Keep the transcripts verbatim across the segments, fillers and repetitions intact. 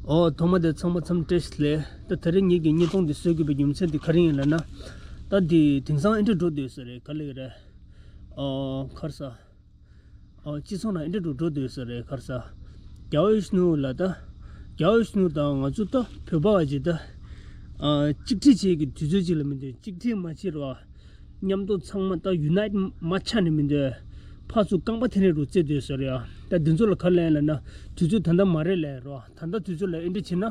ཨོ་ཐོག་མ་དེ་ཚང་མ་འཚམས་བཀྲ་ཤིས་བདེ་ལེགས། ད་དེ་རིང་ངེད་ཀྱི་བརྙན་ཐུང་འདི་བཟོ་དགོས་པའི་རྒྱུ་མཚན་དེ་ག་རེ་ཡིན་ལབ་ན། ད་འདི་དེང་སང་ཨེ་འདྲ་འགྲོ་སྡོད་ས་རེད། ག་ལེ་རེད། ཨོ་ག་རེ་ཟ། ཨོ་སྤྱི་ཚོགས་ནང་ཨེ་འདྲ་འགྲོ་འགྲོ་སྡོད་ས་རེད། ག་རེ་ཟ། རྒྱལ་བ་ཡིད་བཞིན་ནོར་བུ་ལགས། ད་རྒྱལ་བ་ཡིད་བཞིན་ནོར་བུ་དང་ང་ཚོ་ད་བོད་པ་བ་ཅིག་ད་ཨ་གཅིག་སྒྲིལ་བྱེད་ཀྱི་དུས་ཚོད་ཅིག་ལ་མི་འདོད། གཅིག་སྒྲིལ་མ་བྱེད་རོགས། མཉམ་དུ་ཚང་མ་ད་ཡུ་ནའིཊ་མ་ཆགས་ནས་མི་འདོད། ཕར་ཚུར་རྐང་པ་འཐེན་རེ་རུ་རྩེ་སྡོད་ས་རེད་ཨ། ད་འདི་ཚོ་ལ་ག་ལན་ལབ་ན་དུས་ཚོད་ད་ལྟ་མ་རེད་ལབ་རོགས། ད་ལྟ་དུས་ཚོད་ལ་ཨེ་འདྲ་བྱེད་ན་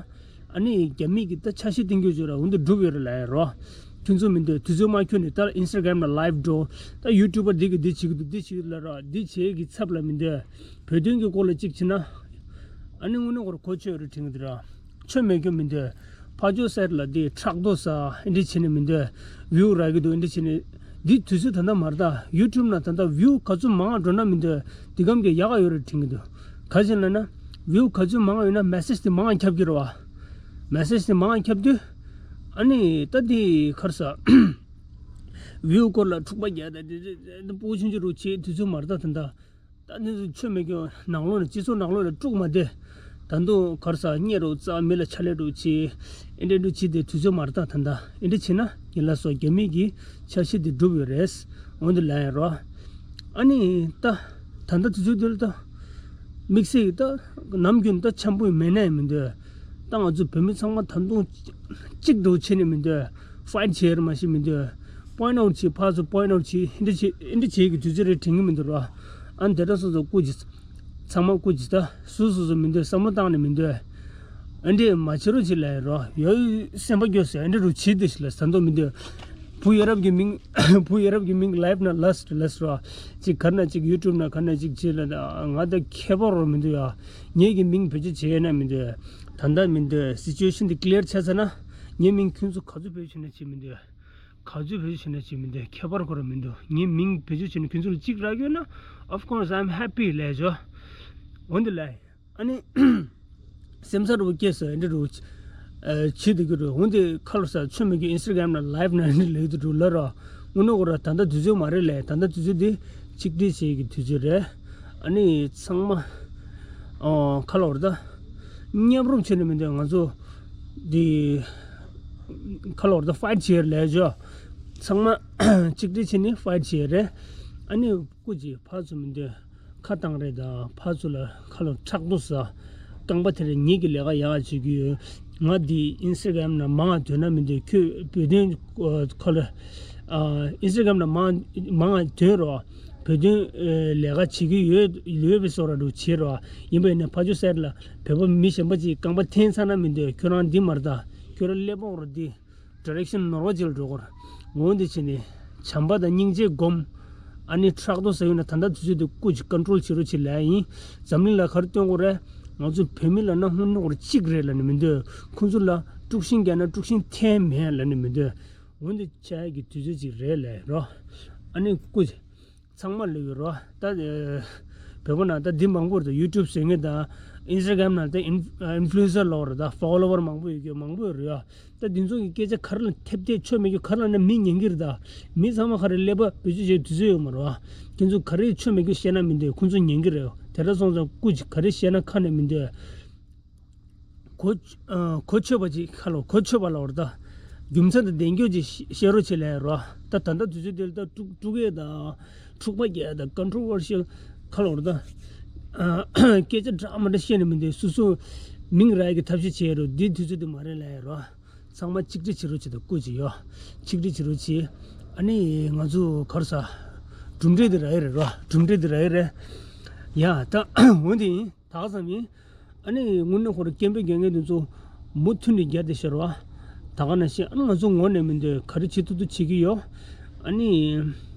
ཨ་ནི་རྒྱ་མི་གི་ད་ཆ་ཤས་གཏིང་སྐྱོ་བྱོས་ར་འོན་ཏེ་འགྲུབ་ཡོད་རེད་ལབ་རོགས། ཁྱོད་ཚོ་མི་འདོད། དུས་ཚོད་མ་འཁྱོལ་ནས་ད་ཨིན་སི་ཊ་གྷ་རམ་ལ་ལའིབ་འགྲོ། ད་ཡུ་ཊུབ་པར་འདི་གི་འདི་བྱེད་ཀྱི་འདུག་འདི་བྱེད་ཀྱི་འདུག་ལབ་རོགས། འདི་བྱེད་ཀྱི་ཚབ་ལ་མི་འདོད། བོད་དོན་གྱི་སྐོར་ལ་གཅིག་བྱེད་ན་ཨ་ནི་དངོས་གནས་ཁོ་རང་གོ་ཆོད་རེད་དྲན་གྱི་འདུག་ར། ཆོ་མེད་རྒྱུ་མི་འདོད། ཕར་ཕྱོགས་སེར་ལ་འདི་ཕྲག་དོག་ཟ་ཨེ་འདྲ་བྱེད་ནས་མི་འདོད། བིའུ་རག་གི་འདུག་ཨེ་འདྲ་བྱེད་ནས། འདི་དུས་ཚོད་ད་ལྟ་མ་རེད་ད། ཡུ་ཊུབ་ན་ད་ལྟ་བིའུ་ག་ཚོད་མང་བ་འགྲོ་ན་མི་འདོད། འདི་གམ་གྱི་ཡག་ག་ཡོད་རེད་དྲན་གྱི་འདུག་ག་ཅི་ལབ་ན་བིའུ་ག་ཚོད་མང་བ་ཡོད་ན་མེ་སེཇ་དེ་མང་བ་ཁྱབ་ཀྱི་རེད་བ། མེ་སེཇ་དེ་མང་བ་ཁྱབ་དུས་ཨ་ནི་ད་འདི་ག་རེ་ཟ། བིའུ་སྐོར་ལ་འཁྲུག་པ་རྒྱག་ད་འདི་འདི་འདི་སྤུ་གུ་ཆུང་ཆུང་རུ་བྱེད་དུས་ཚོད་མ་རེད་ད་ད་ལྟ། ད་ནི་ཆོ་མེད་རྒྱུ་ནང་ལོགས་ནས་སྤྱི་ཚོགས་ནང་ལོགས་ལ་དཀྲུག་མ་བསྡད། ད་དུང་ག་རེ་ཟ་བརྙས་རོགས་རྩ་མི་ལ་ཕྱག་ལས་རོགས་བྱེད། ཨེ་འདྲ་འདྲ་བྱེད་དེ་དུས་ཚོད་མ་རེད་ད་ད་ལྟ། ཨེ་འདྲ་བྱེད་ན་ཡིན་ལ་སོགས་རྒྱ་མི་གི་ཆ་ཤས་དེ་འགྲུབ་ཡོད་རེད། འོན་ཏེ་ལབ་ཡིན་རོགས། ཨ་ནི་ད་ད་ལྟ་དུས་ཚོད་འདི་ལ་ད་དམིགས་བསལ་ད་ནམ་རྒྱུན་ད་འཆམ་པོ་མེད་ན་ཡང་མི་འདོད། ད་ང་ཚོ་བོད་མི་ཚང་མ་ད་དུང་གཅིག་འགྲོ་བྱེད་ནས་མི་འདོད། ཕའིཊ་བྱེད་ཡ་མ་ཤེས་མི་འདོད། པོའིན་ཊི་ཨའུཊ་བྱེད། ཕར་ཚུར་པོའིན་ཊི་ཨའུཊ་བྱེད། ཧིན་དྲི་བྱེད། ཧིན་དྲི་བྱེད་ཀྱི་དུས་ཚོད་རེད་དྲན་གྱི་མི་འདུག་ར། ཨ་ནི་དེ་འདྲ་སོ་སོ་སྐུ་མཁྱེན། ཚང་མ་སྐུ་མཁྱེན། ད་སུ་སོ་སོ་མི་འདོད། བསམ་བློ་བཏང་ནས་མི་འདོད། ཨ་འདྲས་མ་བྱེད་རོགས་བྱེད་ལབ་ཡ་རོ། ཡ་སེམས་པ་སྐྱོ་ཟེར། ཨ་འདྲས་རུ་བྱེད་དེ་ཞིག་ལ་ཟ་འདོད་མི་འདོད། བུ་ཡ་རབས་ཀྱི་མིང་། བུ་ཡ་རབས་ཀྱི་མིང་ལའིབ་ན་ལས་ལས་རོ། ཅིག་གར་ན་ཅིག་ཡུ་ཊུབ་ན་གར་ན་ཅིག་བྱེད་ལ་ང་ད་ཁྱད་པར་རོ་མི་འདུག་ཡ། ངེད་ཀྱི་མིང་བེད་སྤྱོད་བྱེད་ཡ་ན་མི་འདོད། ད་ལྟ་མི་འདོད། སི་ཅུ་ཨེ་ཤན་འདི་ཀི་ལི་ཡར་ཆགས་ཚར་ན་ངའི་མིང་ཁྱོད་ཚོ་ག་ཚོད་བེད་སྤྱོད་བྱེད་ན་བྱེད་མི་འདོད། ག་ཚོད་བེད་སྤྱོད་བྱེད་ན་བྱེད་མི་འདོད། ཁྱད་པར་ཁོ་རང་མི་འདུག་ངའི་མིང་བེད་སྤྱོད་བྱེད་ན་ཁྱོད་ཚོ་ལ་གཅིག་རག་ཡོད་ན། Of course, I'm happy ལས་ཆོ། འོན་ཏེ་ལས། ཨ་ནི། སེམས་ཚ་རུ་སྐྱེས་སོ་ཨེ་འདྲ་རུ། བྱེད་དུ་གི་རུ་འོན་ཏེ་ཁ་ལོ་ས་ཆོ་མེད་ཀྱི་ཨིན་སི་ཊ་གྷ་རམ་ན་ལའིབ་ན་ཨེ་འདྲ་ལས་དུ་རུ་ལ་རོ། དངོས་གནས་ཁོ་ར་ད་ལྟ་དུས་ཚོད་མ་རེད་ལས། ད་ལྟ་དུས་ཚོད་འདི་གཅིག་སྒྲིལ་བྱེད་ཀྱི་དུས་ཚོད་རེད། ཨ་ནི་ཚང་མ། ཨོ་ཁ་ལོ་ར་ད། མཉམ་རུབ་བྱས་ནས་མི་འདོད་ང་ཚོ། འདི། ཁ་ལོ་ར་ད་ཕའིཊ་བྱེད་ལས་ཆོ། ཚང་མ། གཅིག་སྒྲིལ་བྱས་ནས་ཕའིཊ་བྱེད་རེད། ཨ་ནི་སྐུ་མཁྱེན་ཕར་ཚུར་མི་འདོད། ཁ་བཏང་རེད་ད་ཕར་ཚུར་ལ་ཁ་ལོ་ཕྲག་དོག་ཟ། རྐང་པ་དེ་རེད་ངེད་ཀྱི་ལས་ཀ་ཡག་བྱེད་ཀྱི་ཡོད། ང་འདི་ཨིན་སི་ཊ་གྷ་རམ་ན་མང་ང་ཐོན་ན་མི་འདོད། ཁྱོད་བོད་དོན་ཁ་ལ་ཨིན་སི་ཊ་གྷ་རམ་ན་མང་མང་ང་ཐོན་རོགས། བོད་དོན་ལས་ཀ་བྱེད་ཀྱི་ཡོད་ཡོད་པའི་བཟོ་འདྲ་བྱེད་རོགས། ཡིན་པ་ཡིན་ན་ཕར་ཕྱོགས་གསར་ལ་བོད་པ་མི་གཞན་པ་ཅིག་རྐང་པ་འཐེན་ཚར་ན་མི་འདོད། ཁྱོད་རང་འདི་མ་རེད་ད། ཁྱོད་རང་ཀླད་པ་འོར་འདི། ཌི་རེག་ཤན་ནོར་བ་ཅིག་ལ་འགྲོ་གོ། འོན་ཏེ་བྱས་ནས་བྱམས་པ་དང་སྙིང་རྗེ་སྒོམ། ཨ་ནི་ཕྲག་དོག་ཟ་ཡོད་ན་ད་ལྟ་དུས་ཚོད་འདི་སྐུ་མཁྱེན་ཀོན་ཊོལ་བྱེད་རོགས་བྱེད་ལབ་ཡིན། འཛམ་གླིང་ལ་ག་རེ་སྟོན་དགོས་རེད། ང་ཚོ་བོད་མི་ལབ་ན་དངོས་གནས་ཁོ་རང་གཅིག་རེད་ལབ་ནས་མི་འདོད། ཁོང་ཚོ་ལ་དཀྲུག་ཤིང་རྒྱག་ན་དཀྲུག་ཤིང་འཐེན་མེད་ལབ་ནས་མི་འདོད། འོན་ཏེ་བྱ་ཡག་གི་དུས་ཚོད་ཅིག་རེད་ལབ་རོ། ཨ་ནི་སྐུ་མཁྱེན། ཚང་མ་ལོས་ཡོད་རོ། ད་ཨེ། བོད་པ་ནང་ད་འདི་མང་པོ་རེད་ད། ཡུ་ཊུབ་བཟོ་མཁན་དང་ཨིན་སི་ཊ་གྷ་རམ་ནང་ད་ཨིན་ཨིན་ཕུ་ལུ་ཨེན་སར་ལོག་རེད་ད། ཕོ་ལོ་ཝར་མང་པོ་ཡོད་རྒྱུ་མང་པོ་ཡོད་རེད་ཡ། ད་འདི་ཚོ་གི་སྐད་ཆ་ག་རེ་ལ་ཐེབས་ཏེ་ཆོ་མེད་རྒྱུ་ག་རེ་ལབ་ན་མི་ཉན་གི་རེད་ད། མི་ཚང་མ་ག་རེ་ཀླད་པ་བེད་སྤྱོད་བྱེད་དུས་ཚོད་ཡོད་མ་རེད་བ། ཁྱེད་ཚོ་ག་རེ་ཆོ་མེད་རྒྱུ་བཤད་ན་མི་འདོད། ཁོང་ཚོ་ཉན་གི་རེད། དེ་འདྲ་སོང་ཙང་སྐུ་མཁྱེན་ག་རེ་བཤད་ན་ཁ་ནས་མི་འདོད། གོ་ཨ་གོ་ཆོད་པ་ཅིག་ཁ་ལོ་གོ་ཆོད་པ་ལབ་རེད་ད། རྒྱུ་མཚན་དང་ལྡན་རྒྱུ་ཅིག་བཤད་རོགས་བྱེད་ལབ་རོ། ད་ད་ལྟ་དུས་ཚོད་འདི་ལ་ད་དཀྲུག་དཀྲུག་ཡས་དང་འཁྲུག་པ་རྒྱག་ཡས་དང་ཀོན་ཊོ་ཝར་ཤལ་ཁ་ལོ་རེད་ད། སྐད་ཆ་འདྲ་མི་འདྲ་བཤད་ནས་མི་འདུག་སོ་སོ་མིང་རག་ཡས་ཀྱི་ཐབས་ཤེས་བྱེད་ཡས་རོ། འདི་དུས་ཚོད་འདི་མ་རེད་ལབ་ཡས་རོ། ཚང་མ་གཅིག་སྒྲིལ་བྱེད་རོགས་བྱེད་དང་སྐུ་མཁྱེན་ཡོ། གཅིག་སྒྲིལ་བྱེད་རོགས་བྱེད། ཨ་ནི་ང་ཚོ་ག་རེ་ཟ། གྲུབ་འབྲས་འདི་རག་ཡས་རེད་རོ། གྲུབ་འབྲས་འདི་རག་ཡས་རེད། ཡ་ད་འོན་ཏེ་ད་ག་ཙམ་ཡིན། ཨ་ནི་དངོས་གནས་ཁོ་རང་སྐད་འབོད་རྒྱག་མཁན་དེ་ཚོ་མུ་མཐུད་ནས་རྒྱག་བསྡད་ཤག་རོ། ད་ག་ནང་བཞིན་ཨ་ནི་ང་ཚོ་ངོ་ནས་མི་འདོད། ག་རེ་བྱེད་ཐུབ་ཐུབ་བྱེད་ཀྱི་ཡོད། ཨ་ནི།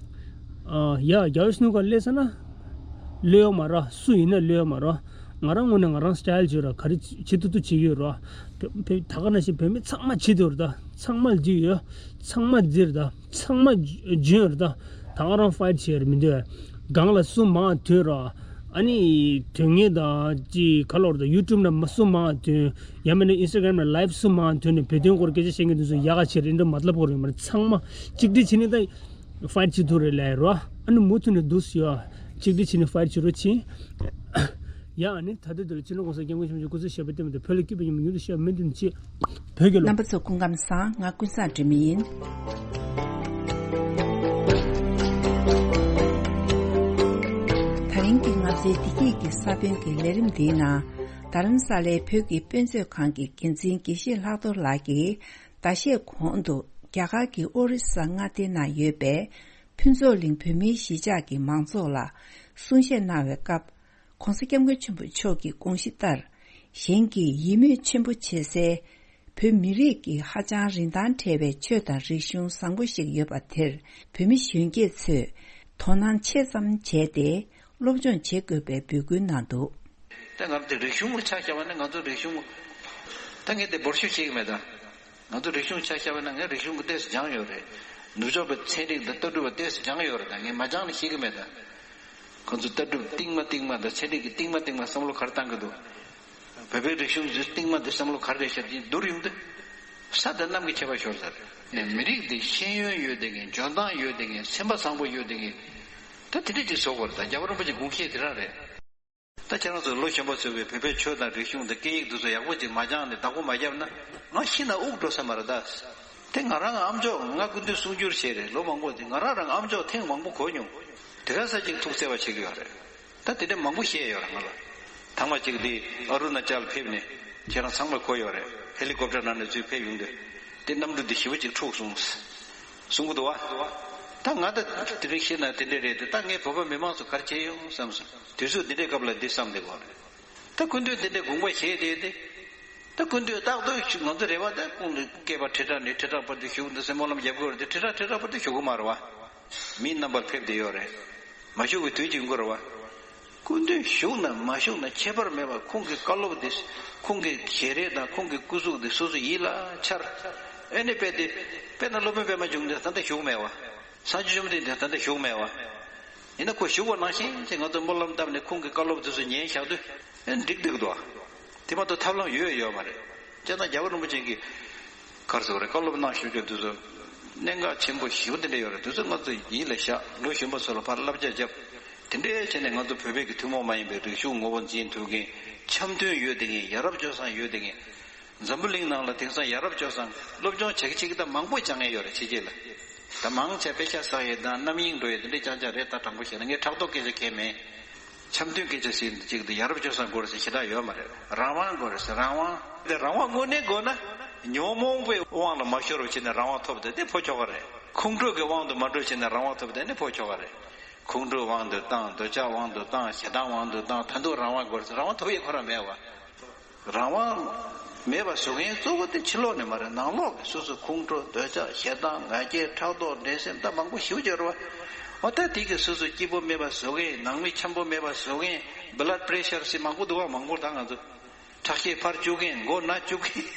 ཨ་ཡ་རྒྱལ་བ་ཡིད་བཞིན་ནོར་བུ་སླེབས་ས་ན། སླེབས་ཡོད་མ་རེད། སུ་ཡིན་ན་སླེབས་ཡོད་མ་རེད། ང་རང་ངོས་ནས་ང་རང་སི་ཊལ་བྱོས་ར། ག་རེ་བྱེད་ཐུབ་ཐུབ་བྱེད་ཀྱི་ཡོད་རོ། བོད་བོད་ད་ག་ནང་བཞིན་བོད་མི་ཚང་མ་བྱེད་འདོད་རེད་ད། ཚང་མ་ལ་རྒྱུས་ཡོད། ཚང་མ་རྫིར་ད། ཚང་མ་འཇོན་རེད་ད། ད་ག་རང་ཕའིཊ་བྱེད་རེད་མི་འདོད། སྒང་ལ་སུ་མང་ཐོན་ར། ཨ་ནི་དོན་ངན་དང་ཅི་ག་ལོར་དང་ཡུ་ཊུབ་ན་མ་སུ་མང་ཐོན། ཡང་མིན་ན་ཨིན་སི་ཊ་གྷ་རམ་ན་ལའིབ་སུ་མང་ཐོན་ནས་བོད་དོན་སྐོར་སྐད་ཆ་བཤད་མཁན་དེ་ཚོ་ཡག་ག་བྱེད་རེད་འདྲ་མ་ལབ་དགོས་རེད་མ་རེད། ཚང་མ་གཅིག་སྒྲིལ་བྱས་ནས་ད་ཕའིཊ་བྱེད་ཐུབ་རེད་ལབ་རོ། ཨ་ནི་མུ་མཐུད་ནས་འདུག་སེ་ཡོད། གཅིག་སྒྲིལ་བྱས་ནས་ཕའིཊ་བྱེད་རོགས་བྱེད། ཡ་ཨ་ནི་ད་ལྟ་འདི་ལ་སྤྱི་ནོར་༸གོང་ས་༸སྐྱབས་མགོན་ཆེན་པོ་མཆོག་སྐུ་ཚེ་ཞབས་པད་བརྟན་པ་དང་བོད་ལ་སྐྱིད་པ་ཉིན་མོ་མྱུར་དུ་ཤར་བའི་སྨོན་འདུན་ཆེ། བོད་རྒྱལ་ལོ། རྣམ་པ་ཚོ་སྐུ་ཁམས་བཟང་། ང་ཀུན་བཟང་སྒྲོལ་མ་ཡིན། ད་རིང་གི་ང་ཚོའི་བདེ་སྐྱིད་ཀྱི་ས་བོན་གྱི་ལས་རིམ་འདིའི་ནང་། རྡ་རམ་ས་ལའི་བོད་ཀྱི་དཔེ་མཛོད་ཁང་གི་འགན་འཛིན་དགེ་བཤེས་ལྷག་རྡོར་ལགས་ཀྱིས་ཟླ་ཤས་གོང་དུ་རྒྱ་གར་གྱི་ཨོ་རི་ས་མངའ་སྡེ་ནང་ཡོད་པའི་ཕུན་ཚོགས་གླིང་བོད་མིའི་གཞིས་ཆགས་ཀྱི་མང་ཚོགས་ལ་གསུང་བཤད་གནང་བའི་སྐབས། ༸གོང་ས་༸སྐྱབས་མགོན་ཆེན་པོ་མཆོག་གི་དགོངས་གཞི་ལྟར། གཞན་གྱིས་ཡིད་སྨོན་ཆེན་པོ་བྱེད་སའི་བོད་མི་རིགས་ཀྱི་ཧ་ཅང་རིན་ཐང་བྲལ་བའི་ཆོས་དང་རིག་གཞུང་བཟང་པོ་ཞིག་ཡོད་པ་དེར། བོད་མི་གཞོན་སྐྱེས་ཚོས་དོ་སྣང་ཆེ་ཙམ་བྱས་ཏེ་སློབ་སྦྱོང་བྱེད་དགོས་པའི་འབོད་སྐུལ་གནང་འདུག། ད་ང་ཚོ་རིག་གཞུང་ལ་ཆ་བཞག་པ་ན་ང་ཚོ་རིག་གཞུང་། ད་ངས་དེ་འབོར་ཤུགས་བཤད་ཀྱི་མེད་ད། ང་ཚོ་རིག་གཞུང་ཆ་བཞག་པ་ན་ངས་རིག་གཞུང་གི་ཏོག་ཙམ་སྦྱངས་ཡོད་རེད། ནུབ་ཕྱོགས་པའི་ཚན་རིག་དང་ལྟ་གྲུབ་པ་ཏོག་ཙམ་སྦྱངས་ཡོད་རེད་ད། ངས་མ་སྦྱངས་ནས་བཤད་ཀྱི་མེད་ད། ཁོ་ཚོ་ལྟ་གྲུབ་རྟིང་མ་རྟིང་མ་དང་ཚན་རིག་གི་རྟིང་མ་རྟིང་མ་བསམ་བློ་ག་རེ་བཏང་གི་འདུག། བོད་པའི་རིག་གཞུང་གི་རྟིང་མ་དེ་བསམ་བློ་ག་རེ་རེད་ཤག་དེ་བསྡུར་ཡོང་དུས། ས་དང་གནམ་གྱི་ཁྱད་པར་ཤོར་ཚར་རེད། ནས་མི་རིགས་འདི་ཤེས་ཡོན་ཡོད་བསྡད་མཁན། འཇོན་ཐང་ཡོད་བསྡད་མཁན། སེམས་པ་བཟང་པོ་ཡོད་བསྡད་མཁན། ད་དེ་འདྲ་ཅིག་བཟོ་དགོས་རེད་ད། རྒྱལ་བ་རིན་པོ་ཆེའི་དགོངས་བཞེད་དེ་རང་རེད། ད་ཁྱེད་རང་ཚོ་ལོ་གཞོན་པ་ཚོས་བོད་པའི་ཆོས་དང་རིག་གཞུང་དང་སྐད་ཡིག་འདི་ཚོ་ཡག་པོ་ཅིག་མ་སྦྱངས་ནས་བདག་པོ་མ་བརྒྱབ་ན། ང་ཤི་ན་དབུགས་འགྲོ་ས་མ་རེད་ད། དེ་ང་རང་ཨ་མཆོག་ང་སྐུ་མདུན་གསུང་སྒྱུར་བྱས་རེད། ལོ་མང་པོ་དེ་ང་རང་རང་ཨ་མཆོག་ཐེངས་མང་པོ་གོ་མྱོང་། དེ་ག་ས་ཅིག་ཐུགས་བརྩེ་བ་བྱེད་ཀྱི་ཡོད་རེད། ད་དེ་འདྲ་མང་པོ་བཤད་ཡོད་རེད་ང་ལ། ཐེངས་མ་གཅིག་འདི་ཨ་རུ་ན་ཅལ་ཕེབས་ནས་ཁྱེད་རང་ཚང་མ་གོ་ཡོད་རེད། ཧེ་ལི་ཀོབ་ཊར་ནང་ནས་ཚུར་ཕེབས་ཡོང་དུས། དེ་གནམ་གྲུ་འདི་ཞེ་པོ་ཅིག་འཁྲུགས་སོང་། གསུང་གི་འདུག་བ། ད་ང་ད་དེ་རིང་ཤི་ན་དེ་འདྲ་རེད་དེ། ད་ངས་བོད་པ་མི་མང་ཚོ་ག་རེ་བྱས་ཡོང་བསམ་སོང་། དུས་ཚོད་འདི་འདྲའི་སྐབས་ལ་འདི་བསམ་བསྡད་དགོས་རེད། ད་སྐུ་མདུན་དེ་འདྲའི་དགོངས་པ་བཞེས་བསྡད་དེ། ད་སྐུ་མདུན་རྟག་ཏུ་ང་ཚོ་རེ་བ་ད་ཁོང་གི་སྐྱེས་པ་ཁྲི་ཕྲག་ནས་ཁྲི་ཕྲག་བར་དུ་བཞུགས་འདུག་ཟེར་སྨོན་ལམ་རྒྱབ་དགོས་རེད་དེ། ཁྲི་ཕྲག་ཁྲི་ཕྲག་བར་དུ་བཞུགས་གི་མ་རེད་བ། མི་རྣམ་པར་ཕེབས་བསྡད་ཡོད་རེད། མ་བཞུགས་པའི་དུས་ཀྱི་འགོར་བ། སྐུ་མདུན་བཞུགས་ན་མ་བཞུགས་ན་ཁྱད་པར་མེད་པར་ཁོང་གི་བཀའ་སློབ་འདི། ཁོང་གི་ཞལ་རས་དང་ཁོང་གི་སྐུ་གཟུགས་འདི་སོ་སོ་ཡིད་ལ་འཆར། ཨེ་ནི་དཔེ་དེ། དཔེར་ན་སློབ་དཔོན་པད་མ་འབྱུང་གནས་ད་ལྟ་བཞུགས་མེད་བ། སངས་རྒྱས་བཅོམ་ལྡན་འདས་ད་ལྟ་བཞུགས་མེད་བ། ཡིན་ན་ཁོ་བཞུགས་པ་ནང་བཞིན་ཅིག་ང་ཚོ་སྨོན་ལམ་བཏབ་ནས་ཁོང་གི་བཀའ་སློབ་འདི་ཚོ་ཉན་བཞག་དུས། ཨེ་འགྲིག་འདུག་དོ། དེ་མ་གཏོགས་ཐབས་ལམ་ཡོད་ཡོད་མ་རེད། བྱས་ཙང་རྒྱལ་བ་རིན་པོ་ཆེ་གིས་ག་རེ་ཟེར་དགོས་རེད། བཀའ་སློབ་གནང་བཞིན་པའི་དུས་ཚོད་གནད་འགག་ཆེན་པོ་ཞེ་པོ་དེ་འདྲ་ཡོད་རེད། དེ་ཚོ་ང་ཚོ་ཡིད་ལ་བཞག་ལོ་གཞོན་པ་ཚོ་ལ་ཕར་བསླབ་བྱ་བརྒྱབ། དེ་འདྲའི་བྱས་ནས་ང་ཚོ་བོད་པའི་གི་ཐུན་མོང་མ་ཡིན་པའི་རིག་གཞུང་ངོ་བོ་འཛིན་ཐུབ་མཁན། འཆམ་མཐུན་ཡོད་བསྡད་མཁན། ཡ་རབས་སྤྱོད་བཟང་ཡོད་བསྡད་མཁན། འཛམ་བུ་གླིང་ནང་ལ་དེང་སང་ཡ་རབས་སྤྱོད་བཟང་སློབ་སྦྱོང་བྱེད་ཀྱི་བྱེད་ཀྱི་ད་མང་པོ་སྦྱང་ཡས་ཡོད་རེད་ཕྱི་རྒྱལ་ལ། ད་མང་ཆེ་དཔེ་ཆ་བསགས་ཡས་དང་རྣམ་གཡེང་འགྲོ་ཡས་དེ་འདྲའི་རྐྱང་རྐྱང་རེད། ད་དྲང་པོ་བཤད་ན་ངས་ཕྲག་དོག་སྐད་ཆ་གང་ཡང་མེད། འཆམ་མཐུན་སྐད་ཆ་ཟེར་འདི་གཅིག་འདི་ཡ་རབས་སྤྱོད་བཟང་དགོས་རེད་ཟེར་ཞེ་དྲག་ཡོད་མ་རེད། རང་དབང་དགོས་རེད་ཟེར་རང་དབང་། དེ་རང་དབང་དངོས་གནས་དགོས་ན། ཉོན་མོངས་པའི་དབང་ལ་མ་ཤོར་བ་བྱས་ནས་རང་དབང་ཐོབ་དེ་དེ་ཕོ་ཁྱོ་ག་རེད། ཁོང་ཁྲོ་གི་དབང་དུ་མ་འགྲོ་བྱས་ནས་རང་དབང་ཐོབ་དེ་ནི་ཕོ་ཁྱོ་ག་རེད། ཁོང་ཁྲོའི་དབང་དུ་བཏང་། འདོད་ཆགས་དབང་དུ་བཏང་། ཞེ་སྡང་དབང་དུ་བཏང་། ད་དུང་རང་དབང་དགོས་རེད་ཟེར་རང་དབང་ཐོབ་ཡས་ཁོ་རང་མེད་བ། རང་དབང་མེད་པ་བཟོ་མཁན་གཙོ་བོ་དེ་ཕྱི་ལོགས་ནས་མ་རེད། ནང་ལོགས་ཀྱི་སོ་སོ་ཁོང་ཁྲོ། འདོད་ཆགས། ཞེ་སྡང་། ང་རྒྱལ། ཕྲག་དོག། འགྲན་སེམས། ད་མང་པོ་ཞེ་པོ་ཅིག་རེད་བ། འོ་ད་དེ་གི་སོ་སོ་སྐྱིད་པོ་མེད་པ་བཟོ་མཁན། ནང་མི་འཆམ་པོ་མེད་པ་བཟོ་མཁན། བྷི་ལཌ་པི་རེ་ཤར་ཟེར་མང་པོ་འདུག་བ། མང་པོ་ད་ང་ཚོ་ཁྲག་ཤེད་འཕར་བཅུག་མཁན། མགོ་ན་བཅུག་མཁན།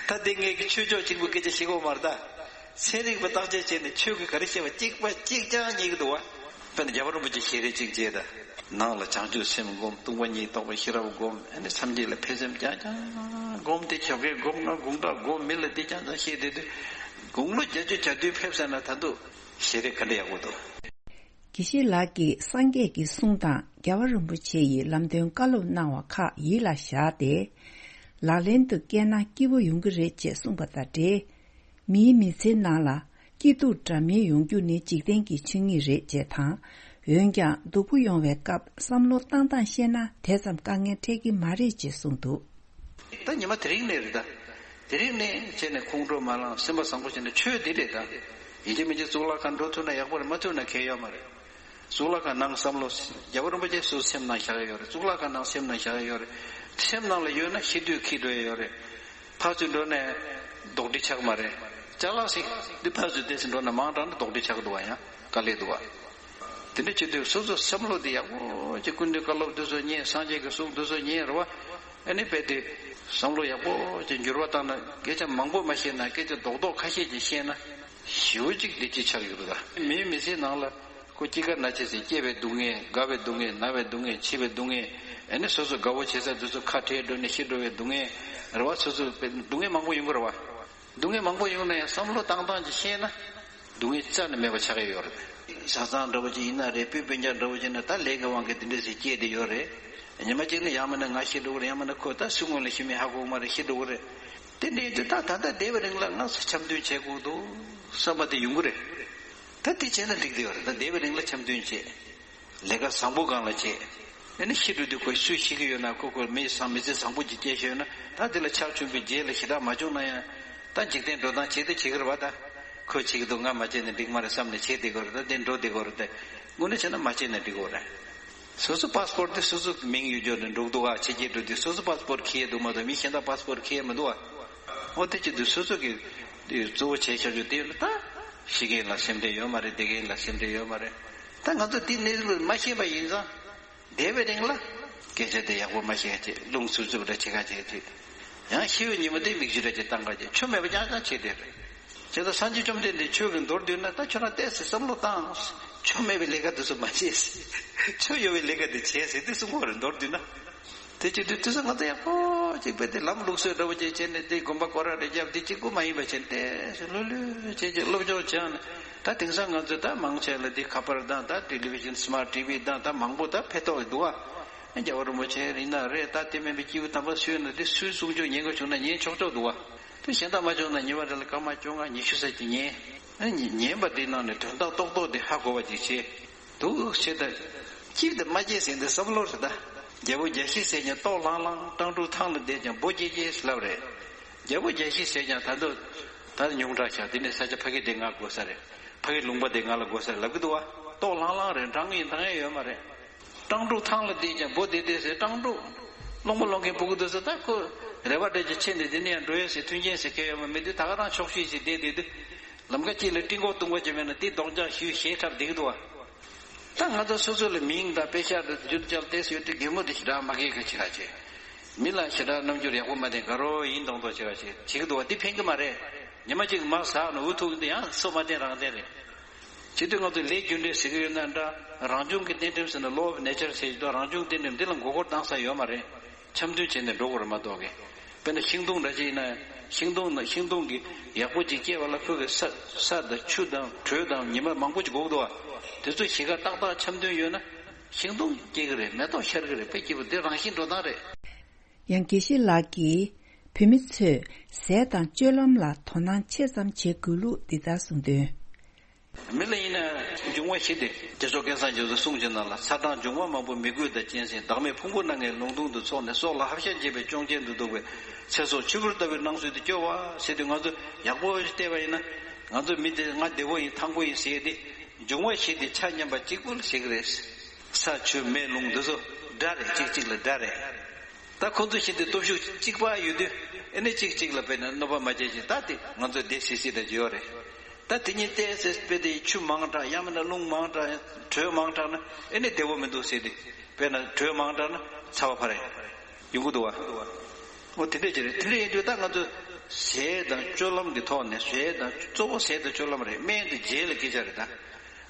ད་དེ་ངས་ཀྱི་ཆོས་ཕྱོགས་གཅིག་པུ་སྐད་ཆ་བཤད་ཀྱི་ཡོད་མ་རེད་ད། ཚན་རིག་པ་བརྟག་དཔྱད་བྱས་ནས་ཆོས་ཀྱི་ག་རེ་བཤད་པ་གཅིག་པ་གཅིག་རྐྱང་རྙེད་ཀྱི་འདུག་བ། དཔེར་ན་རྒྱལ་བ་རིན་པོ་ཆེ་ཞལ་རས་གཅིག་བྱས་ད། ནང་ལ་བྱང་ཆུབ་སེམས་སྒོམ། སྟོང་པ་ཉིད་རྟོགས་པའི་ཤེས་རབ་སྒོམ། ཨ་ནི་སངས་རྒྱས་ལ་ཕན་སེམས་རྐྱང་རྐྱང་སྒོམ། དེ་ཞོགས་ཀས་སྒོམ། ང་དགུང་གྲངས་སྒོམ། མི་ལ་དེ་རྐྱང་རྐྱང་བཤད་བསྡད་དུས། དགུང་ལོ་བརྒྱད་ཅུ་གྱ་བདུན་ཕེབས་ཟེར་ན་ད་དུང་ཞལ་རས་ག་འདྲ་ཡག་པོ་འདུག། དགེ་བཤེས་ལགས་ཀྱིས་སངས་རྒྱས་ཀྱི་གསུང་དང་རྒྱལ་བ་རིན་པོ་ཆེ་ཡི་ལམ་སྟོན་བཀའ་སློབ་གནང་བ་ཁག་ཡིད་ལ་བཞག་སྟེ། ལག་ལེན་དུ་བསྐྱལ་ན་སྐྱིད་པོ་ཡོང་གི་རེད་ཅེས་གསུངས་པ་དང་འབྲེལ། མིའི་མི་ཚེའི་ནང་ལ་སྐྱིད་སྡུག་འདྲ་མིན་ཡོང་རྒྱུ་ནི་འཇིག་རྟེན་གྱི་ཆོས་ཉིད་རེད་ཅེས་དང་། འོན་ཀྱང་སྡུག་པོ་ཡོང་བའི་སྐབས་བསམ་བློ་བཏང་སྟངས་ཤེས་ན་དེ་ཙམ་དཀའ་ངལ་འཕྲད་ཀྱི་མ་རེད་ཅེས་གསུངས་འདུག། ད་ཉི་མ་དེ་རིང་ནས་རེད་ད། དེ་རིང་ནས་བྱས་ནས་ཁོང་ཁྲོ་མ་ལངས། སེམས་པ་བཟང་པོ་བྱས་ནས་ཆོས་འདི་རེད་ད། ཡིན་གཅིག་མིན་གཅིག་གཙུག་ལག་ཁང་འགྲོ་ཐུབ་ན་ཡག་པོ་རེད། མ་ཐུབ་ན་གལ་ཡོད་མ་རེད། གཙུག་ལག་ཁང་ནང་བསམ་བློ། རྒྱལ་བ་རིན་པོ་ཆེ་སོ་སོའི་སེམས་ནང་བཞག་གི་ཡོད་རེད། གཙུག་ལག་ཁང་ནང་སེམས་ནང་བཞག་གི་ཡོད་རེད། སེམས་ནང་ལ་ཡོད་ན་ཤི་དུས་འཁྱེར་འགྲོ་ཡི་ཡོད་རེད། ཕར་ཚུར་འགྲོ་ནས་རྡོག་ཁྲེས་ཆགས་མ་རེད། ཅ་ལག་ཞིག་འདི་ཕར་ཚུར་དེ་ཚུར་འགྲོ་ན་མང་དྲགས་ན་རྡོག་ཁྲེས་ཆགས་འདུག་བ། ཡང་དཀའ་ལས་འདུག་བ། དེ་འདྲ་བྱེད་དུས་སོ་སོ་བསམ་བློ་དེ་ཡག་པོ་ཅིག་སྐུ་མདུན་བཀའ་སློབ་དེ་ཚོ་ཉན། སངས་རྒྱས་ཀྱི་གསུང་དེ་ཚོ་ཉན་རེད་བ། ཨ་ནི་རྦད་དེ་བསམ་བློ་ཡག་པོ་ཅིག་འགྱུར་བ་བཏང་ན། སྐད་ཆ་མང་པོ་མ་བཤད་ན་སྐད་ཆ་རྡོག་རྡོག་ཁ་ཤས་ཅིག་བཤད་ན་ཞེ་པོ་ཅིག་བདེ་སྐྱིད་ཆགས་ཡོད་རེད་ད། མིའི་མི་ཚེའི་ནང་ལ་ཁོ་སྐྱེ་རྒ་ན་འཆི་ཟེར། སྐྱེ་བའི་སྡུག་བསྔལ། རྒ་བའི་སྡུག་བསྔལ། ན་བའི་སྡུག་བསྔལ། འཆི་བའི་སྡུག་བསྔལ། ཨ་ནི་སོ་སོ་དགའ་བོ་བྱེད་ས་དེ་ཚོ་ཁ་བྲལ་འགྲོ་ནས་ཤི་འགྲོ་བའི་སྡུག་བསྔལ་རེད་བ། སོ་སོ་སྡུག་བསྔལ་མང་པོ་ཡོང་གི་རེད་བ། སྡུག་བསྔལ་མང་པོ་ཡོང་ན་ཡང་བསམ་བློ་བཏང་སྟངས་ཅིག་ཤེས་ན་སྡུག་བསྔལ་རྩ་ནས་མེད་པ་ཆགས་ཀྱི་ཡོད་རེད། བྱས་ཙང་འདྲ་བོ་ཅིག་ཡིན་ན་རེད། སྤུན་སྤུན་ཀྱག་འདྲ་བོ་ཅིག་ན་ད་ལས་ཀྱི་དབང་གིས་འདི་འདྲ་ཞིག་སྐྱེས་བསྡད་ཡོད་རེད། ཉི་མ་གཅིག་ནི་ཡང་མིན་ན་ང་ཤི་འགྲོ་གི་རེད། ཡང་མིན་ན་ཁོ་ད་སུ་སྔོན་ལ་ཤི་མིན་ཧ་གོ་གི་མ་རེད། ཤི་འགྲོ་གི་རེད། དེ་འདྲའི་དུས་ད་ད་ལྟ་བསྡད་པའི་རིང་ལ་ང་ཚོ་འཆམ་མཐུན་བྱེད་དགོས་འདུག་བསམ་པ་དེ་ཡོང་གི་རེད། ད་དེ་བྱས་ན་འགྲིག་གི་ཡོད་རེད། ད་བསྡད་པའི་རིང་ལ་འཆམ་མཐུན་བྱེད། ལས་ཀ་བཟང་པོ་སྒང་ལ་བྱེད། ཨ་ནི་ཤི་འགྲོ་དུས་ཁོ་སུས་ཤི་གི་ཡོད་ན། ཁོ་ཁོ་མི་བཟང་མི་ཚེ་བཟང་པོ་ཅིག་སྐྱེལ་ཤེས་ཡོད་ན། ད་དེ་ལ་ཆག་བཅུག་པའི་རྗེས་ལ་ཞེ་དྲག་མ་བྱུང་ན་ཡང་། ད་འཇིག་རྟེན་འགྲོ་སྟངས་བྱེད་དེ་བྱེད་ཀྱི་རེད་པ། ད་ཁོས་བྱེད་ཀྱི་འདུག་ང་མ་བྱས་ན་འགྲིག་མ་རེད་བསམ་ནས་བྱེད་བསྡད་ཀྱི་རེད། ད་དེ་འགྲོ་བསྡད་ཀྱི་རེད། དེ་དངོས་གནས་བྱས་ན་མ་བྱས་ན་འགྲིག་གི་རེད། སོ་སོ་པཱ་སི་པོར་དེ་སོ་སོ་མིང་ཡོད་རྒྱུ་ནས་འགྲོ་གི་འདུག་ག་ཕྱི་རྒྱལ་འགྲོ་དུས་སོ་སོ་པཱ་སི་པོར་འཁྱེར་ཡས་འདུག་མ་གཏོགས་མི་གཞན་དག་པཱ་སི་པོར་འཁྱེར་ཡས་མི་འདུག་ག་འོ་དེ་བྱེད་དུས་སོ་སོ་གི་དེ་གཙོ་བོ་བྱས་བཞག་རྒྱུ་དེ་ཡོད་ན། ད་ཤི་མཁན་ལ་སེམས་ཁྲལ་ཡོད་མ་རེད། བསྡད་མཁན་ལ་སེམས་ཁྲལ་ཡོད་མ་རེད། ད་ང་ཚོ་དེ་གནས་ལུགས་མ་ཤེས་པ་ཡིན་ཙང་། བསྡད་པའི་རིང་ལ་སྐད་ཆ་དེ་ཡག་པོ་མ་བཤད་ཅིག་རླུང་འཚུབ་འཚུབ་འདྲ་བྱེད་ཁ་བྱེད་ཅིག་ཡང་ཤི་བའི་ཉིན་མོ་དེ་མིག་ཆུ་འདྲ་ཅིག་བཏང་ཁ་བྱེད། ཆོ་མེད་པ་རྐྱང་རྐྱང་བྱེད་དེ་རེད། བྱས་ཙང་སངས་རྒྱས་བཅོམ་ལྡན་འདས་ཆོས་ཀྱི་མདོར་བསྡུས་ན། ད་ཁྱོད་རང་ཏོག་ཙམ་བསམ་བློ་བཏང་། ཆོ་མེད་པའི་ལས་ཀ་དེ་ཚོ་མ་བྱེད། ཆོ་ཡོད་པའི་ལས་ཀ་དེ་བྱེད་ཟེར་དེ་གསུང་གི་རེད། མདོར་བསྡུས་ན། དེ་བྱེད་དུས་དེ་ཚོ་ང་ཚོ་ཡག་པོ་ཅིག་དཔེ་དེ་ལམ་ལུགས་སྲོལ་འདྲ་པོ་ཅིག་བྱས་ནས། དེ་དགོན་པ་སྐོར་ར་རེ་བརྒྱབ། དེ་གཅིག་པུ་མ་ཡིན་པ་བྱས་ནས་ཏོག་ཙམ་ལྷོད་ལྷོད་བྱས་བྱས་སློབ་སྦྱོང་བྱས་ནས། ད་དེང་སང་ང་ཚོས་ད་མང་ཆེ་ལ་དེ་ཁ་པར་དང་། ད་ཊེ་ལི་བི་ཤན། སི་མཱར་ཊི་ཝི་དང་། ད་མང་པོ་ད་ཕན་ཐོགས་འདུག་ག་རྒྱལ་བ་རིན་པོ་ཆེ་ཡིན་ན་རེད། ད་དེ་མིན་པའི་སྐྱེས་བུ་དམ་པ་སུ་ཡིན་ན། དེ་སུའི་གསུང་ཆོས་ཉན་དགོས་བྱུང་ན་ཉན་ཆོག་ཆོག་འདུག་ག་དེ་གཞན་དག་མ་བྱུང་ན་ཉི་མ་རེ་ལ་སྐར་མ་བཅོ་ལྔ་ཉི་ཤུ་ཙམ་ཅིག་ཉན། ཨ་ནི་ཉན་པ་དེའི་ནང་ནས་དོན་དག་རྡོག་རྡོག་དེ་ཧ་གོ་བ་ཅིག་བྱེད། འདུག་བྱེད། ད་སྐྱིད་དང་མ་སྐྱིད་ཟེར་འདི་བསམ་བློ་རེད། ད་རྒྱལ་པོ་རྒྱལ་བཞི་ཟེར་ཀྱང་ལྟོགས་ལྷང་ལྷང་། སྤྲང་ཕྲུག་ཐང་ལ་བསྡད་ཀྱང་འབོ་སྐྱེས་སྐྱེས་ཟེར་ལབ་རེད། རྒྱལ་པོ་རྒྱལ་བཞི་ཟེར་ཀྱང་ད་དུང་ད་ཉུང་དྲགས་ཤག་དེ་ནས་ས་ཆ་ཕ་གི་དེ་ང་དགོས་ས་རེད། ཕ་གི་ལུང་པ་དེ་ང་ལ་དགོས་ས་རེད་ལབ་ཀྱི་འདུག་ག་ལྟོགས་ལྷང་ལྷང་རེད། འགྲང་ཡིན་འགྲང་ཡ་ཡོད་མ་རེད། སྤྲང་ཕྲུག་ཐང་ལ་བསྡད་ཀྱང་འབོ་བསྡད་བསྡད་ཟེར། སྤྲང་ཕྲུག་སློང་མོ་སློང་མཁན་ཕྲུ་གུ་འདུག་ཟེར། ད་ཁོ་རེ་བ་སྤྲད་ཀྱི་ཆེ་ནས་དེ་ནས་ཡང་འགྲོ་ཡ་ཟེར། མཐུན་རྐྱེན་ཟེར་གང་ཡོད་མ་མེད་དུས། ད་ག་རང་ཆོག་ཤེས་ཤིག་བསྡད་བསྡད་དུས། ལམ་ཁ་དཀྱིལ་ལ་སྤྲིན་ཀོག་ལྟུང་བ་ཅིག་མེད་ན་དེ་རྡོག་རྐྱང་ཞུས་ཞེ་འཁྲབ་བསྡད་ཀྱི་འདུག་ག་ད་ང་ཚོ་སོ་སོ་ལ་མིང་དང་དཔེ་ཆ་དང་རྒྱུ་ཆ་ལ་བལྟས་ཡོད་དུས་གད་མོ་དེ་ཞེ་དྲག་མ་སྐྱེ་ག་བྱེད་ག་བྱེད། མི་ལ་ཞེ་དྲག་རྣམ་འགྱུར་ཡག་པོ་མ་བསྟན། དགའ་རོགས་ཡིན་མདོག་མདོག་བྱེད་ག་བྱེད་བྱེད་ཀྱི་འདུག་ག་དེ་ཕན་གྱི་མ་རེད། ཉི་མ་གཅིག་མར་ཟག་ནས་འུ་ཐུག་གི་འདུག་ཡང་སོ་མ་བསྟན་རང་བསྟན་རེད། བྱེད་དུས་ང་ཚོས་ལས་རྒྱུ་འབྲས་ཟེར་གྱི་ཡོད་ན་འདྲ། རང་བྱུང་གི་རྟེན་འབྲེལ་ཟེར་ན། Law of Nature ཟེར་གྱི་འདུག་རང་བྱུང་རྟེན་འབྲེལ་འདི་ལ་མགོ་སྐོར་བཏང་ས་ཡོད་མ་རེད། འཆམ་མཐུན་བྱས་ནས་འགྲོ་དགོས་རེད་མ་གཏོགས་གི་དཔེར་ན་ཤིང་སྡོང་འདྲ་ཅིག་ཡིན་ན། ཤིང་སྡོང་ན་ཤིང་སྡོང་གི་ཡག་པོ་ཅིག་སྐྱེ་བ་ལ་ཁོ་གི་ས་ས་དང་ཆུ་དང་དྲོད་དང་ཉི་མ་མང་པོ་ཅིག་དགོས་འདུག་ག་དེ་ཚོ་གཞིས་ཀ་ཏག་ཏག་འཆམ་མཐུན་ཡོད་ན། ཤིང་སྡོང་སྐྱེ་གི་རེད། མེ་ཏོག་ཤར་གི་རེད། དཔེ་སྐྱིད་པོ་འདི་རང་བཞིན་འགྲོ་སྟངས་རེད། ཡང་དགེ་བཤེས་ལགས་ཀྱིས་བོད་མི་ཚོས་ཟས་དང་སྤྱོད་ལམ་ལ་དོ་སྣང་ཆེ་ཙམ་བྱེད་དགོས་ལུགས་འདི་ལྟར་གསུངས་དོན། མི་ལ་ཡིན་ན་འབྱུང་བ་བཞི་སྟེ། དེ་ཚོ་སྐལ་བཟང་རྒྱ་མཚོའི་གསུང་གི་ནང་ལ། ཚ་གྲང་འབྱུང་བ་མང་པོ་མི་དགོས་དང་གཅན་གཟན། བདག་མེད་ཕུང་པོ་སྣ་ལྔའི་ལུང་སྟོང་དུ་ཚོགས་ནས། སྲོག་ལ་ཧབ་ཤ་འབྱེད་པའི་གཅོང་ཆེན་དུ་འདུག་པའི་ཚེ་སྲོག་ཆུ་བུར་ལྟ་བུའི་སྣང་ཚུལ་དུ་སྐྱོ་བ་ཟེར་དུས། ང་ཚོ་ཡག་པོ་བལྟས་པ་ཡིན་ན། ང་ཚོ་མི་དེ་ང་བདེ་པོ་ཡིན་ཐང་པོ་ཡིན་ཟེར་ཏེ། འབྱུང་བ་བཞི་དེ་ཆ་མཉམ་པ་གཅིག་པུ་ལ་ཟེར་གི་རེད། ས་ཆུ་མེ་རླུང་འདི་ཚོ་དགྲ་རེད། གཅིག་གཅིག་ལ་དགྲ་རེད། ད་ཁོ་ཚོ་བཞི་དེ་སྟོབས་ཤུགས་གཅིག་པ་ཡོད་དུས། ཨེ་ནི་གཅིག་གཅིག་ལ་དཔེར་ན་གནོད་པ་མ་བྱེད་ཅིག་ད་དེ་ང་ཚོ་བདེ་སིག་སིག་དང་བརྗོད་ཡོད་རེད། ད་དེ་གཉིས་ཏོག་ཙམ་དཔེ་དེ་ཆུ་མང་དྲགས། ཡང་མིན་ན་རླུང་མང་དྲགས། དྲོད་མང་དྲགས་ན་ཨེ་ནི་བདེ་པོ་མི་འདུག་ཟེར་ཏེ། དཔེར་ན་དྲོད་མང་དྲགས་ན་ཚ་བ་འཕར་ཡ་ཡོང་གི་འདུག་བ། འོ་དེ་འདྲས་ཅིག་རེད། དེ་འདྲས་ཡིན་དུས་ད་ང་ཚོ་ཟས་དང་སྤྱོད་ལམ་གྱི་ཐོག་ནས། ཟས་དང་གཙོ་བོ་ཟས་དང་སྤྱོད་ལམ་རེད། སྨན་དེ་རྗེས་ལ་སྐད་ཆ་རེད་ད།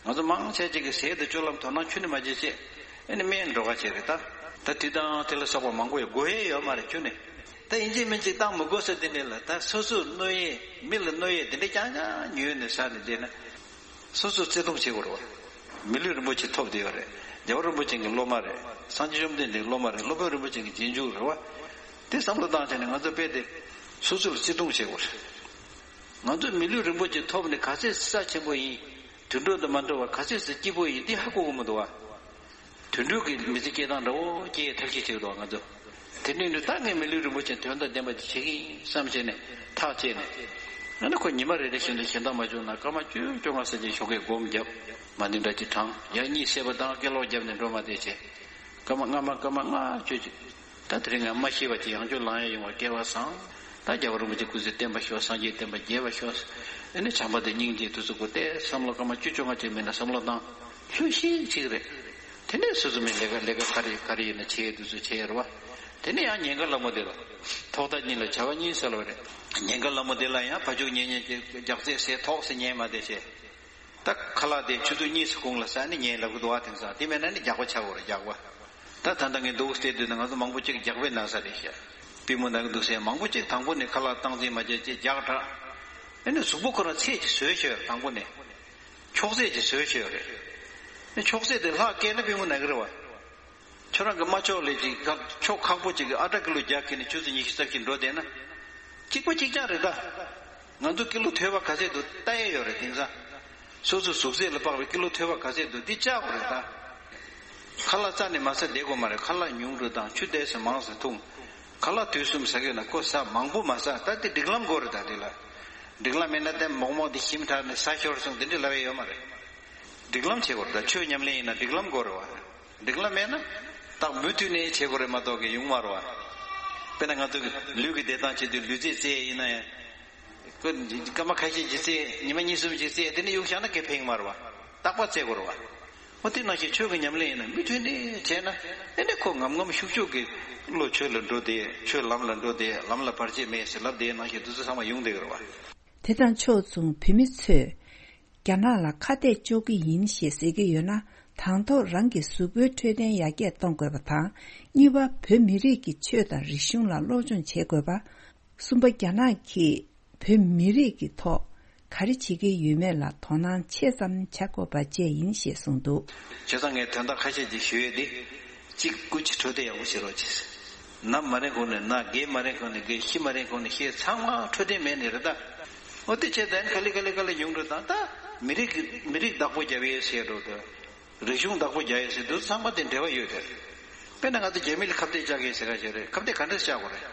ང་ཚོ་མང་ཆེ་ཅིག་གིས་ཟས་དང་སྤྱོད་ལམ་དོ་སྣང་ཁྱོན་ནས་མ་བྱེད་ཅེས། ཨེ་ནི་སྨན་འགྲོ་ག་བྱེད་རེད་ད། ད་དེ་དང་དེ་ལ་སོགས་པ་མང་པོ་ཡོད། དགོས་ཡས་ཡོད་མ་རེད་ཁྱོན་ནས། ད་ཡིན་གཅིག་མིན་གཅིག་བཏང་མི་དགོས་ས་དེ་འདྲས་ལ། ད་སོ་སོར་གནོད་ཡས། མི་ལ་གནོད་ཡས་དེ་འདྲས་རྐྱང་རྐྱང་ཉོས་ནས་ཟ་ནས་བསྡད་ན། སོ་སོ་བརྩེ་དུང་བྱེད་དགོས་རེད་བ། མི་ལུས་རིན་པོ་ཆེ་ཐོབ་བསྡད་ཡོད་རེད། རྒྱལ་བ་རིན་པོ་ཆེ་གི་སློབ་མ་རེད། སངས་རྒྱས་བཅོམ་ལྡན་འདས་ཀྱི་སློབ་མ་རེད། སློབ་དཔོན་རིན་པོ་ཆེ་གི་རྗེས་འཇུག་རེད་བ། དེ་བསམ་བློ་བཏང་བྱས་ནས་ང་ཚོ་དཔེ་དེ་སོ་སོ་ལ་བརྩེ་དུང་བྱེད་དགོས་རེད། ང་ཚོ་མི་ལུས་རིན་པོ་ཆེ་ཐོབ་ནས་ག་ཚོད་རྩ་ཆེན་པོ་ཡིན། དུད་འགྲོ་དང་མ་འདྲ་བར་ག་ཚོད་ཙམ་སྐྱིད་པོ་ཡིན། འདི་ཧ་གོ་གི་མི་འདུག་བ། དུད་འགྲོ་གི་མི་ཚེ་སྐྱེལ་སྟངས་འདྲ་བོ་སྐྱེལ་ཐབས་ཤེས་བྱེད་ཀྱི་འདུག་བ་ང་ཚོ། དེ་འདྲ་ཡིན་དུས་ད་ངས་མི་ལུས་རིན་པོ་ཆེ་དོན་དང་ལྡན་པ་ཅིག་བྱེད་ཀྱི་ཡིན་བསམ་བྱས་ནས་ཐག་བཅད་ནས། ཨ་ནི་ཁོ་ཉི་མ་རེ་རེ་བཞིན་དུ་གཞན་དག་མ་བྱུང་ན་སྐར་མ་བཅུ་བཅོ་ལྔ་ཙམ་ཅིག་ཞོགས་ཀས་སྒོམ་བརྒྱབ། མ་ཎི་འདྲ་ཅིག་བགྲང་། ཡང་གཉིད་སད་པ་དང་སྐད་ལོག་བརྒྱབ་ནས་འགྲོ་མ་བསྡད་བྱས། སྐར་མ་ལྔ་མ་སྐར་མ་ལྔ་བཅུ་ཅིག་ད་དེ་རིང་ང་མ་ཤི་བ་ཅིག་ཡང་བསྐྱར་ལངས་ཡ་ཡོང་བ་སྐལ་བ་བཟང་། ད་རྒྱལ་བ་རིན་པོ་ཆེ་སྐུ་ཚེ་བརྟན་པ་ཤོག་སངས་རྒྱས་བསྟན་པ་རྒྱས་པ་ཤོག་ཨ་ནི་བྱམས་པ་དང་སྙིང་རྗེ་དེ་ཚོ་དགོས་ཏེ་བསམ་བློ་སྐར་མ་བཅུ་བཅོ་ལྔ་ཅིག་མིན་ན་བསམ་བློ་བཏང་། ལྷོད་ཤིག་ཅིག་རེད། དེ་ནས་སོ་སོ་མི་ལས་ཀ་ལས་ཀ་ག་རེ་ག་རེ་ཡིན་ན་བྱེད་དུས་ཚོད་བྱེད་ཡ་རེད་བ། དེ་ནས་ཡང་ཉེན་ཁ་སླ་མོ་དེ་ལ། ཐོག་མཐའ་གཉིས་ལ་བྱ་བ་གཉིས་ཟེར་ལབ་པ་རེད། ཉེན་ཁ་སླ་མོ་དེ་ལ་ཡང་བ་ཕྱུགས་ཉེ་ཉེ་གི་རྒྱགས་ཚད་ཟས་ཐོག་ཟེར་ཉན་མ་བསྡད་བྱས། ད་ཁ་ལག་དེ་ཆུ་ཚོད་གཉིས་སུ་གུང་ལ་ཟ་ནས་ཉན་ལབ་གི་འདུག་བ། དེང་སང་དེ་མེད་ན་ནི་རྒྱགས་པ་ཆགས་དགོས་རེད། རྒྱགས་པ། ད་ད་ལྟ་ངས་འདུག་བལྟས་དུས་ན་ང་ཚོ་མང་པོ་ཅིག་རྒྱགས་པའི་ན་ཚ་རེད་ཤག་པུས་མོ་ན་གི་འདུག་ཟེར་མང་པོ་ཅིག་དང་པོ་ནས་ཁ་ལག་སྟངས་འཛིན་མ་བྱས་ཅེས་རྒྱགས་དྲགས། ཨ་ནི་གཟུགས་པོ་ཁོ་རང་ཚད་ཅིག་བཟོས་ཤག་དང་པོ་ནས། མཆོག་ཚད་ཅིག་བཟོས་ཤག་རེད། ཨ་མཆོག་ཚད་དེ་ལྷག་བཀལ་ན་པུས་མོ་ན་གི་རེད་བ། ཁྱོད་རང་གི་མ་ཆོག་ལས་ཅིག་ཁ་ཆོག་ཁག་པོ་ཅིག་གི་ཨ་ཏྲ་ཀི་ལོ་བརྒྱ་ཁྱེར་ནས་ཆུ་ཚོད་ཉི་ཤུ་རྩ་བཞི་འགྲོ་བསྡད་ན། གཅིག་པ་གཅིག་རྐྱང་རེད་ད། ང་ཚོ་ཀི་ལོ་ཐོལ་པ་ག་ཚད་འདུག་ལྟ་ཡས་ཡོད་རེད། དེང་སང་སོ་སོ་གཟུགས་ཚད་ལ་དཔག་པའི་ཀི་ལོ་ཐོལ་པ་ག་ཚད་འདུག་འདི་བཅག་དགོས་རེད་ད། ཁ་ལག་རྩ་ནས་མ་ཟ་བསྡད་དགོས་མ་རེད། ཁ་ལག་ཉུང་རུ་དང་ཆུ་དེ་ཚོ་མང་ཙམ་འཐུང་། ཁ་ལག་དུས་གསུམ་ཟ་གི་ཡོད་ན་ཁོ་ཟ་མང་པོ་མ་ཟ། ད་དེ་སྒྲིག་ལམ་དགོས་རེད་ད། དེ་ལ་སྒྲིག་ལམ་མེད་ན་དེ་མོག་མོག་དེ་ཞིམ་དྲགས་ནས་ཟ་ཤོར་སོང་དེ་འདྲ་ལབ་ཡས་ཡོད་མ་རེད། སྒྲིག་ལམ་བྱེད་དགོས་རེད་ད། ཆོས་ཉམས་ལེན་ཡིན་ན་སྒྲིག་ལམ་དགོས་རེད་བ། སྒྲིག་ལམ་མེད་ན་རྟག་མུ་མཐུད་ནས་བྱེད་དགོས་རེད་མ་གཏོགས་ཀྱི་ཡོང་མ་རེད་བ། དཔེར་ན་ང་ཚོ་གི་ལུས་ཀྱི་བདེ་ཐང་ཆེད་དུ་ལུས་རྩལ་རྩེད་ཡིན་ན་ཡང་། ཁོ་སྐར་མ་ཁ་ཤས་ཅིག་རྩེད། ཉི་མ་གཉིས་གསུམ་ཅིག་རྩེད། དེ་ནས་གཡུག་བཞག་ན་སྐད་ཕན་གྱི་མ་རེད་བ། རྟག་པར་རྩེད་དགོས་རེད་བ། འོ་དེ་ནང་བཞིན་ཆོས་ཀྱི་ཉམས་ལེན་ཡིན་ན་མུ་མཐུད་ནས་བྱས་ན་ཨེ་ནས་ཁོ་ངམ་ངམ་ཤུགས་ཤུགས་ཀྱིས་བློ་ཆོས་ལ་འགྲོ་བསྡད། ཆོས་ལམ་ལ་འགྲོ་བསྡད། ལམ་ལ་བར་ཆད་མེད་ཟེར་ལབ་བསྡད། ནང་བཞིན་དེ་ཚོ་ཚང་མ་ཡོང་བསྡད་ཀྱི་རེད་བ། དེ་དང་ཕྱོགས་མཚུངས་བོད་མི་ཚོས་རྒྱ་ནག་ལ་ཁ་གཏད་གཅོག་གི་ཡིན་ཞེས་ཟེར་གྱི་ཡོད་ན། དང་ཐོག་རང་གི་གཟུགས་པོའི་འཕྲོད་བསྟེན་ཡར་རྒྱས་གཏོང་དགོས་པ་དང་། གཉིས་པ། བོད་མི་རིགས་ཀྱི་ཆོས་དང་རིག་གཞུང་ལ་སློབ་སྦྱོང་བྱེད་དགོས་པ། གསུམ་པ། རྒྱ་ནག་གིས་བོད་མི་རིགས་ཀྱི་ཐོག་ག་རེ་བྱེད་ཀྱི་ཡོད་མེད་ལ་དོ་སྣང་ཆེ་ཙམ་བྱ་དགོས་པ་བཅས་ཡིན་ཞེས་གསུངས་འདུག། བྱས་ཙང་ངས་དོན་དག་ཁ་ཤས་ཅིག་ཞུ་ཡས་འདི། གཅིག་སྐུ་མཁྱེན་འཕྲོད་བསྟེན་ཡག་པོ་བྱེད་རོགས་བྱེད། ནམ་མ་རན་གོང་ནས་ན། རྒས་མ་རན་གོང་ནས་རྒས། ཤི་མ་རན་གོང་ནས་ཤི། ཚང་མ་འཕྲོད་བསྟེན་མེད་ནི་རེད་ད། འོ་དེ་བྱས་ཙང་ག་ལེ་ག་ལེ་ག་ལེ་ཡོང་འགྲོ་དང་། ད་མི་རིགས་ཀྱི་མི་རིགས་བདག་པོ་རྒྱབ་ཡས་བྱེད་འགྲོ་དང་། རིག་གཞུང་བདག་པོ་རྒྱག་ཡས་ཟེར་དུས་ཚང་མ་དེ་འབྲེལ་བ་ཡོད་དེ། དཔེར་ན་ང་ཚོ་རྒྱ་མི་ལ་ཁ་གཏད་བཅག་གི་ཟེར་ག་ཞིག་རེད། ཁ་གཏད་ག་འདྲ་བཅག་དགོས་རེད།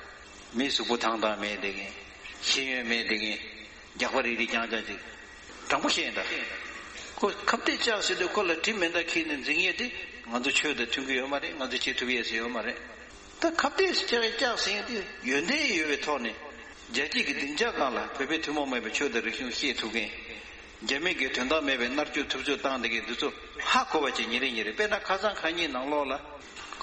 མི་གཟུགས་པོ་ཐང་ཐང་མེད་བསྡད་མཁན། ཤེས་ཡོན་མེད་བསྡད་མཁན། རྒྱགས་པ་རིག་རིག་རྐྱང་རྐྱང་ཅིག་དྲང་པོ་བཤད་ཡིན་ད། ཁོ་ཁ་གཏད་བཅག་ཟེར་དུས་ཁོ་ལ་གྲིབ་མེ་མདའ་འཁྱེར་ནས་འཛིང་ཡས་དེ་ང་ཚོ་ཆོས་དང་མཐུན་གི་ཡོད་མ་རེད། ང་ཚོ་བྱེད་ཐུབ་ཡས་ཟེར་ཡོད་མ་རེད། ད་ཁ་གཏད་བཅག་བཅག་ཟེར་ཡས་དེ་ཡོན་ཏན་ཡོད་པའི་ཐོག་ནས། རྒྱལ་སྤྱི་གི་སྡིངས་ཆ་སྒང་ལ་བོད་པའི་ཐུན་མོང་མེད་པའི་ཆོས་དང་རིག་གཞུང་བཤད་ཐུབ་མཁན། རྒྱ་མི་གིས་དོན་དག་མེད་པའི་མནར་གཅོད་ཐུབ་ཚོད་བཏང་བསྡད་མཁན་འདི་ཚོ་ཧ་གོ་བ་བྱས། ཉིན་རེ་ཉིན་རེ། དཔེར་ན་ཁ་སང་ཁ་ཉིན་ནང་ལོགས་ལ་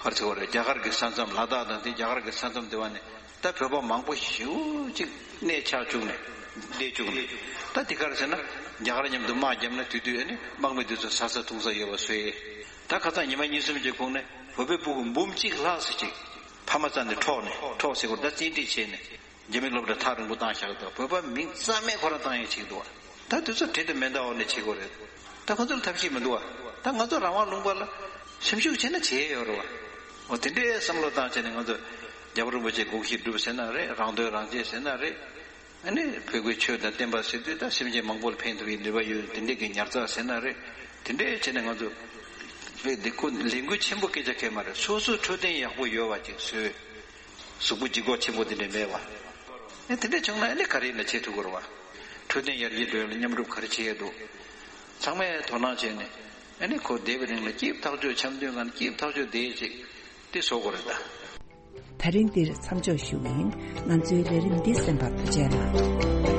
ག་རེ་ཟེར་བ་རེད། རྒྱ་གར་གྱི་ས་མཚམས། ལ་དྭགས་དང་དེ་རྒྱ་གར་གྱི་ས་མཚམས་དེ་བ་ནས་ད་བོད་པ་མང་པོ་ཞེ་པོ་ཅིག་གནས་ཆགས་བཅུག་ནས་བསྡད་བཅུག་ནས། ད་དེ་ག་རེ་ཟེར་ན། རྒྱ་གར་མཉམ་དུ་དམག་བརྒྱབ་ན་དེ་དུས་ཨ་ནི་དམག་མི་དེ་ཚོ་ཟ་ས་འཐུང་ས་ཡོད་པ་བཟོས། ད་ཁ་སང་ཉི་མ་གཉིས་གསུམ་གྱི་གོང་ནས་བོད་པའི་སྤུ་གུ་འབུམ་གཅིག་ལྷག་ཙམ་ཅིག་ཕ་མ་རྩ་ནས་འཕྲོག་ནས། འཕྲོག་ཟེར་དགོས་ད། བཙན་ཁྲིད་བྱས་ནས། རྒྱ་མི་སློབ་གྲྭ་ཐག་རིང་པོ་བཏང་བཞག་འདུག། བོད་པ་མིང་རྩ་མེད་ཁོ་རང་བཏང་ཡས་བྱེད་ཀྱི་འདུག་བ། ད་དུས་ཚོད་བྲེལ་དུ་མེ་མདའ་འོག་ནས་བྱེད་དགོས་རེད། ད་ཁོ་ཚོར་ཐབས་ཤེས་མི་འདུག་བ། ད་ང་ཚོ་རང་དབང་ལུང་པ་ལ་སེམས་ཤུགས་ཆེ་ན་བྱེད་ཡས་ཡོད་རེད་བ། འོ་དེ་འདྲའི་བསམ་བློ་བཏང་བྱས་ནས་ང་ཚོ་རྒྱལ་བ་རིན་པོ་ཆེ་དགོངས་གཞི་སྒྲུབ་ཟེར་ན་རེད། རང་དོན་རང་གཅེས་ཟེར་ན་རེད། ཨ་ནི་བོད་ཀྱི་ཆོས་དང་བསྟན་པ་ཟེར་དུས་ད་སེམས་ཅན་མང་པོ་ལ་ཕན་ཐོགས་ཡས་ནུས་པ་ཡོད། དེ་འདྲའི་གི་ཉར་ཚགས་ཟེར་ན་རེད། དེ་འདྲའི་བྱས་ནས་ང་ཚོ་ལས་འགུལ་ཆེན་པོ་སྐད་ཆ་གང་ཡང་མ་རེད། སོ་སོའི་འཕྲོད་བསྟེན་ཡག་པོ་ཡོད་པ་ཅིག་བཟོས། གཟུགས་པོ་ལྗིད་ཁོག་ཆེན་པོ་དེ་འདྲ་མེད་པ། ཨེ་དེ་འདྲ་བྱུང་ན་ཨེ་ནི་ག་རེ་ཡིན་ན་བྱེད་ཐུབ་ཀྱི་རེད་བ། འཕྲོད་བསྟེན་ཡར་རྒྱས་འགྲོ་ཡ་ལ་མཉམ་རུབ་ག་རེ་བྱེད་ཡས་འདུག། ཚང་མས་དོ་སྣང་བྱས་ནས་ཨེ་ནི་ཁོ་འདས་པའི་རིང་ལ་སྐྱིད་ཐག་ཆོད། འཆམ་མཐུན་ངང་ནས་སྐྱིད་ཐག་ཆོད་བསྡད་ཅིག་དེ་བཟོ་དགོས་རེད་ད། ད་རིང་འདིར་མཚམས་འཇོག་ཞུ་གི་ཡིན། ང་ཚོའི་ལས་རིམ་འདི་གསན་པར་ཐུགས་རྗེ་གནང་།